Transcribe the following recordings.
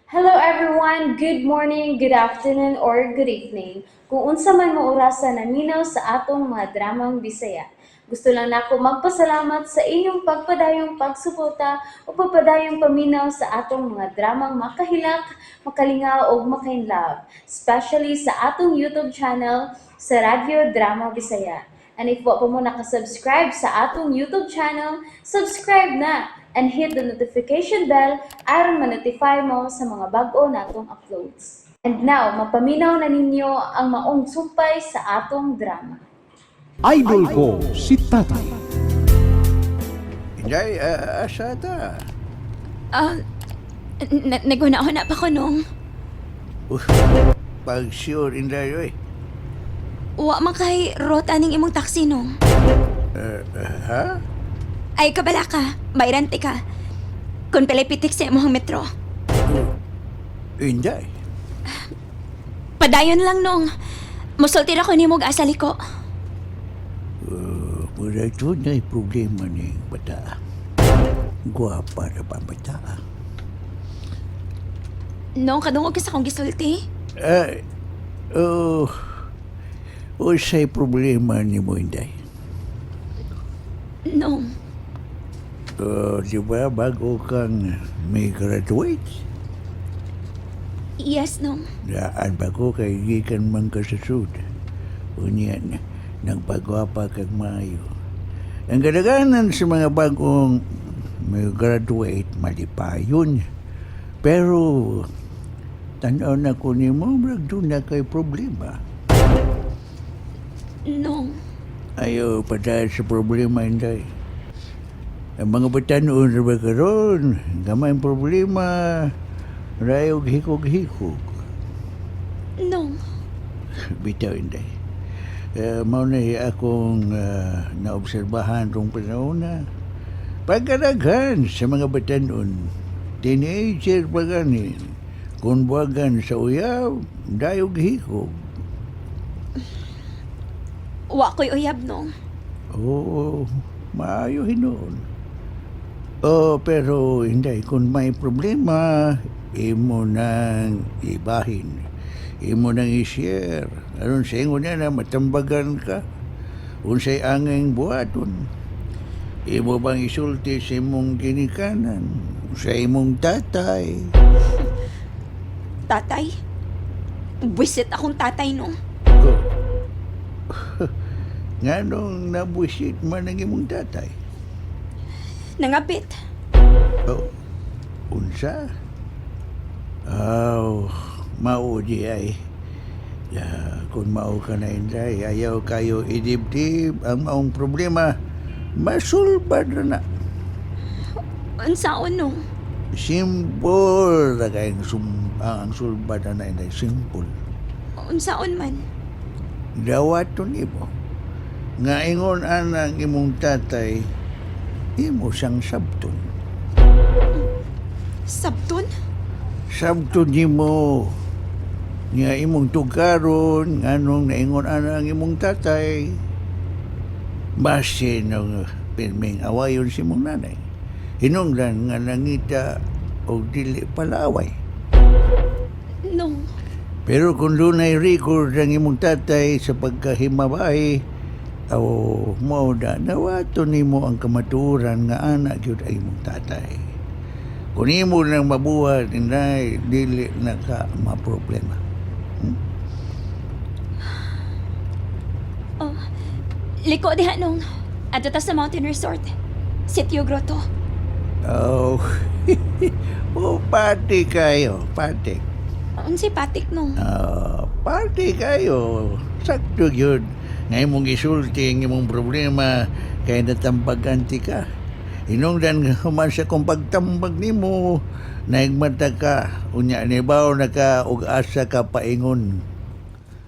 Hello everyone! Good morning, good afternoon, or good evening. Kung unsa man mo orasa naminaw sa atong mga dramang Bisaya. Gusto lang nako magpasalamat sa inyong pagpadayong pagsuporta o pagpadayong paminaw sa atong mga dramang makahilak, makalingaw ug makainlove, especially sa atong YouTube channel sa Radyo Drama Bisaya. And if wa pa mo nakasubscribe sa atong YouTube channel, subscribe na and hit the notification bell aron ma-notify mo sa mga bag-o natong uploads. And now, mapaminaw na ninyo ang maong sumpay sa atong drama. Idol ko si Tatay. Inday, asa ta? Ah, naghuna-huna pa ko nung. Pag sure, Inday, oy. Wa man kay rot aning imong taxi nung. Ha? Ay, kabala ka. Bayrante ka. Kung pilipitik sa imong metro. Inday. Padayon lang nung. Musulti ra ko nimo og asa liko. Mura ito na problema ni bata. Guwapa na ba ang bata? Nung kadungog ka sa akong gisulti. Ay, oh, unsay problema ni mo, Inday? Nung, Oh, di ba, bago kang may graduate? Yes, nung. Daan ba ko kay gikan man ka sa sud. Unya, nagpagwapa kag maayo. Ang kadaganan sa mga bagong may graduate, malipayon. Pero, tanaw na ko nimo, murag doon na kay problema. Nung. Ayo, patay sa problema, Inday. Ang mga batanon sa ba karon, gamay ang problema, rayog hikog-hikog. Nung. Bitaw, Inday. Mao na akong naobserbahan tong panahon na pagkaraghan sa mga batanon, teenager pa gani, kung buwagan sa uyab, dayog hikog. Wa ko'y uyab, nung. Oo, maayo hinuon. Oh, pero hindi, kung may problema, imo nang ibahin. Imo nang i-share. Aron sa ingon niya na matambagan ka. Unsay angeng buhaton. Imo bang isulti sa imong ginikanan? Sa imong tatay? Tatay? Buwisit akong tatay, nung. Ko. Nganong nabuisit man ang imong tatay? Nangapit. Oh, unsa? Aw, mao di ay. Ya, kung mao ka na Inday, ayaw kayo idibdib ang maong problema, masulbad na na. Unsaon, nung? Simple na kayong ang sulbad na na Inday, simple. Unsaon man? Dawaton imo. Nga ingon anang imong tatay, imo siyang sabton. Sabton? Sabton nimo nga imong tugaron nganong naingon ana ang imong tatay. Base nung pirming awayon si imong nanay. Hinungdan nga nangita og dili pala away. Nung. Pero kung dunay record ang imong tatay sa pagkahimabay, aw mao na nawato nimo ang kamatuoran nga anak gyud ay imong tatay. Kung imo nang mabuhat, inday, dili na ka maproblema. Oh, liko diha nung. Adto ta sa Mountain Resort. Sitio Grotto. Oh, oh, party kayo, party. Unsay patik nung? Ah, party kayo. Sakto yun. Nga imong gisulti ang imong problema kay natambagan ti ka. Hinungdan nga human sa kong pagtambag nimo, naigmata ka, unya nibaw na ka og asa ka paingon.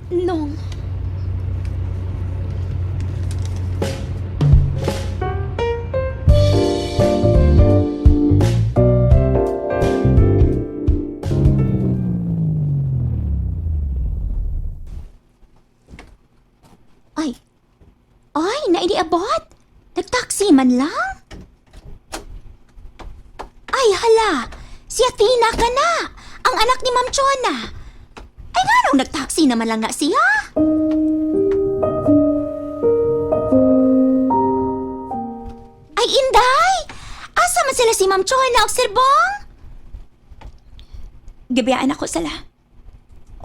Nung. Ay. Ay, nainiabot. Nagtaksi man lang. Ay, hala. Si Athena ka na. Ang anak ni Ma'am Chona. Ay, nganong nagtaxi naman lang na siya? Ay, Inday! Asa man sila si Ma'am Chona og Sir Bong? Gabiyaan ako sala.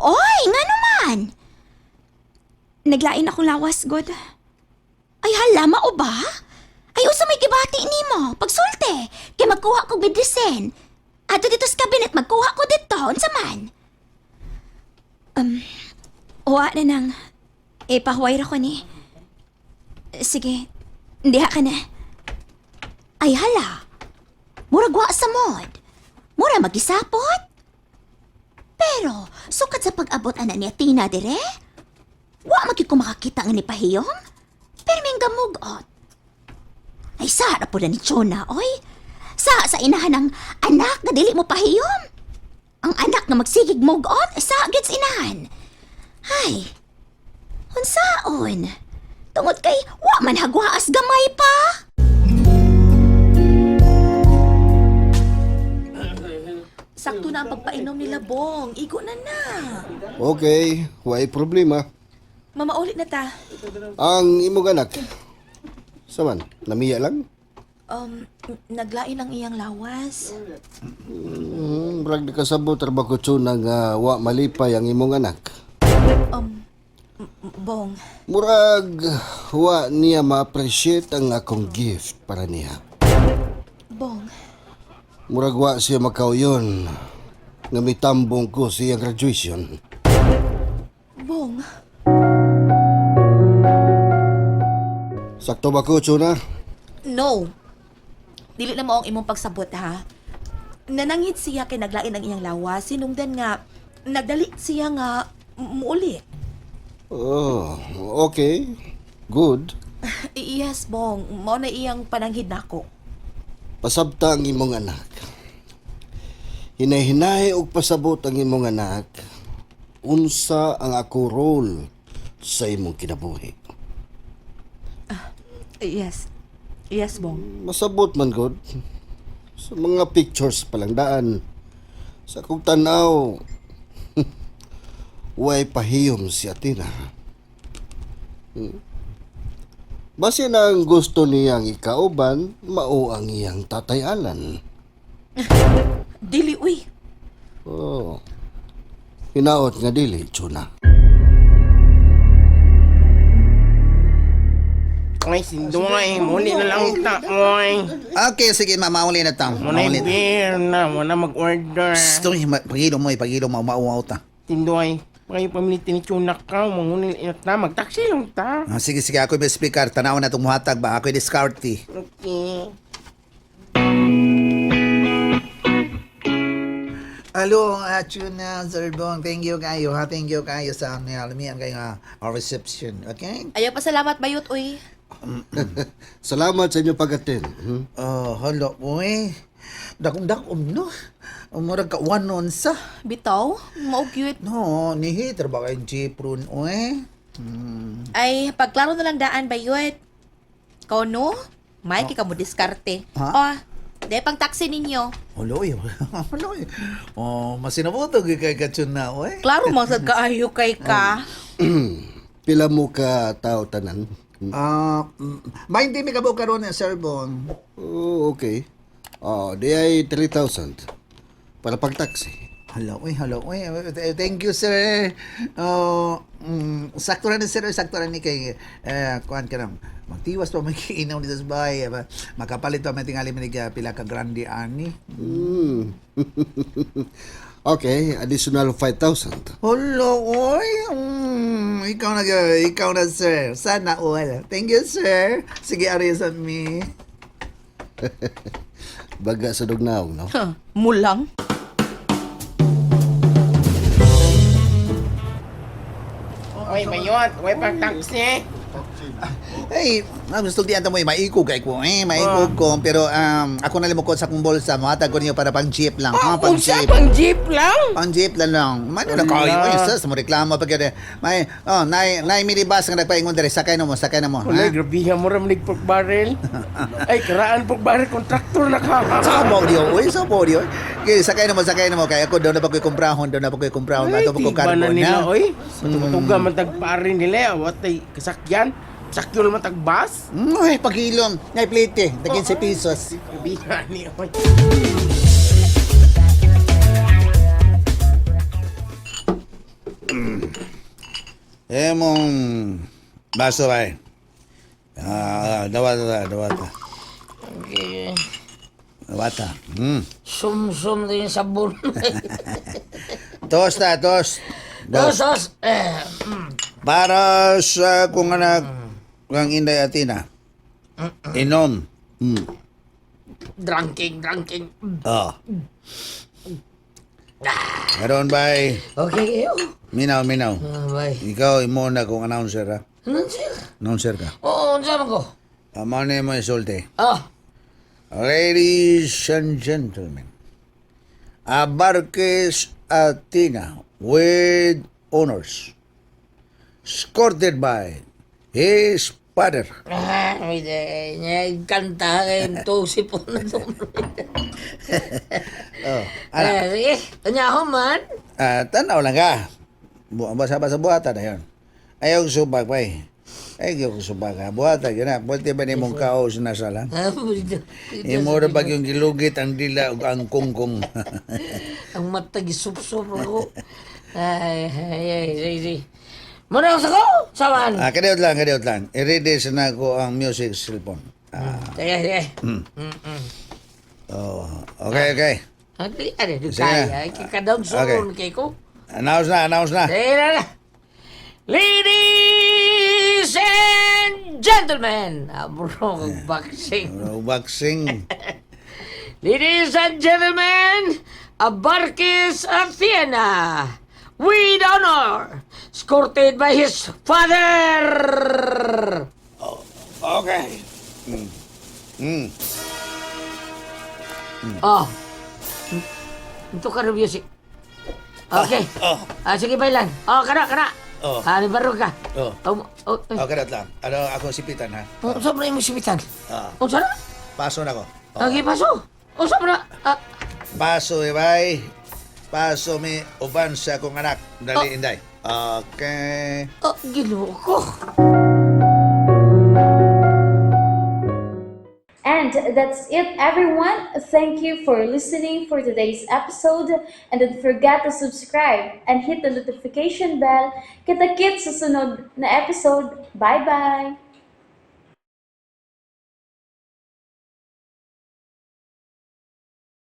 Oy, ngano man? Naglain akong lawas, God. Ay, hala, mao ba? Ay, usa may gibati nimo. Pagsulte, kay magkuha kog medicine. Ato dito sa cabinet, magkuha ko dito. Unsa man? Wa na nang. Ipahuway ra ko ni. Sige, diha ka na. Ay, hala. Murag wa sa mod. Mura magisapot. Pero, sukad sa pag-abot ana ni Athena dire, wa magyud ko makakita nga ni pahiyom. Pirming gamugot. Ay, sa ra po na ni Chona, oy. Sa inahan ang anak nga dili mo pahiyom. Ang anak nga magsigig mugot, sa gyud sa inahan. Ay, unsaon? Tungod kay wa man hagwaas gamay pa. Sakto na ang pagpainom nila, Bong. Igo na na. Okay, way problema. Mamaulit na ta. Ang imong anak. Saman, namiya lang? Naglain ang iyang lawas. Brag di kasabot ra ba ko tsuna nga wa malipay ang imong anak. Bong, Murag wa niya ma-appreciate ang akong gift para niya. Bong, Murag wa siya makauyon nga mitambong ko sa iyang graduation. Bong. Sakto ba ko, Tsuna? No. Dili na mo ang imong pagsabot, ha? Nanangit siya kay naglain ang iyang lawas. Sinungdan nga, nagdali siya nga muuli. Oh, okay. Good. Yes, Bong. Mao na iyang pananghid nako. Pasabta ang imong anak. Hinahinay og pasabot ang imong anak. Unsa ang ako role sa imong kinabuhi. Yes. Yes, Bong. Masabot man god. Sa mga pictures palang daan. Sa kong tanaw, way pahiyom si Athena. Basin ang gusto niyang ikauban, mao ang iyang tatayalan. Dili, uy. Oh. Hinaot nga dili, Chuna. Ay, sindoy, muli na lang ta, oy. Okay, sige, mamauli na ta. Muna Mauli na. beer na, muna mag-order. Psst, uy, pagilom mo, pagilom mo, mauaw ta. Tindoy, kayo pamilitin ni Chuna ka, mangunil na ta, magtaksi lang ta. Ah, sige, sige, ako yung speaker. Tanaw na itong muhatag ba? Ako yung diskarte. Okay. Hello, Tuna, Sir Bong. Thank you kayo, ha? Thank you kayo sa nalamian kayo nga our reception, okay? Ayaw pasalamat, bayot, uy. Salamat sa inyong pag-attend. Oh, hello, uy. Dakong-dakong, no? Murag ka wanon sa. Bitaw, mao cute. No, nihiter ba kayong jeep ron, uy? Ay, pagklaro na lang daan, bayot. Ikaw, no? May ka mo diskarte. Ha? Oh, di pang taxi ninyo. Hello, uy. Hello, uy. Oh, masinabotog kay Kachuna, uy. Klaro man sad kaayo kay ka. Pila mo ka tao tanan? Ah, may hindi mi kabuo karon Sir Bong. Oh, okay. Oh, di ay 3,000 para pag-taxi. Hello, uy, hello, uy. Thank you, sir. Oh, sakto ra ni sir, sakto ra ni kay kuan ka lang. Magtiwas pa may kiinaw dito sa bahay. Eh, makapalit pa may tingali man pila ka grande ani. Okay, additional 5,000. Hello, oy. Ikaw na, ikaw na, sir. Sana all. Thank you, sir. Sige, ari sa mi. Baga sa dugnaong, no? Huh, mulang. Oy, bayot, way pag taksi. Hey, gusto di anta mo eh, maikog kay ko. Eh, maikog ko pero ako na limukod sa akong bulsa, mohatag ko niyo para pang jeep lang, ha, pang Unsa jeep. pang jeep lang? Pang jeep lang lang. Man na kayo Wala. eh, sus, mo reklamo pag yun. May oh, nay minibus nga nagpaingon diri, sakay na mo, sakay na mo. Wala, Ha? grabe mo ra manig pork barrel. Ay, karaan pork barrel, kontraktor na ka. Sa baudio, oy, sa baudio. Okay, sakay na mo kay ako daw na pa ko'y kumprahon, daw na pa ko'y kumprahon, Ay, ato pa ko tiba na carbon nila, na. oy. Matuga man tagpare nila, watay kasakyan. Sakyo naman tagbas. Uy, pagilom, nay plate, tag 15 pesos. Grabe ni, oy. Emong baso bay. Ah, dawata, dawata. Okay. Dawata. Sum-sum din sa sabon. Tosta, tos. Dos, dos. Eh, Para sa kung anak kang Inday Atina. Inom. Drinking, drinking. Oh. Karon bay, Okay, kayo. minaw minaw. Ah, bye. Ikaw imo na kung announcer ha. Ano siya? Announcer ka. Oo, unsa man ko? Amo na mo isulti. Ah, Ladies and gentlemen, Abarques Atina with honors, escorted by his father. Ah, may niya kanta kay tusip po na to. Oh, ana, Eh, sige. Anya ako man. ah, tanaw lang ka. Basa-basa buhatan na yun. Ayaw subag pa eh. Ayaw subag ka. Buhatan yun na. Pwede ba ni mong kao sinasala? Ah, dito- Imo ra pag yung gilugit ang dila ug ang kungkong. Ang mata gisup-sup ako. Ay, ay, ay, sige, sige. Muna ako sa ko, saman. Ah, kadiot lang, kadiot lang. I-ready sa na ko ang music cellphone. Ah, Sige, sige. oh, okay, okay. Ano, ano, Sige. kaya, kikadaw suron kay ko. Announce na, announce na. Sige na na. Ladies and gentlemen, abro boxing. Oh, boxing. Ladies and gentlemen, Abarquez Athena, with honor, escorted by his father. Okay. Oh. Ito ka music. Okay. Oh. Ah, sige, bailan. Oh, kana, kana. Oh. Ah, ni baro ka. Oh. Oh, oh, eh. Okay, kadiot lang. Ano, ako sipitan ha. Oh, unsa man imong sipitan? Ah. Unsa na? Paso na ko. Oh. Okay, paso. Unsa man na? Ah, Paso, eh, bay. Paso mi uban sa akong anak. Dali, Inday. Okay. Oh, Ginoo ko. And that's it, everyone. Thank you for listening for today's episode. And don't forget to subscribe and hit the notification bell. Kita-kits sa sunod na episode. Bye-bye!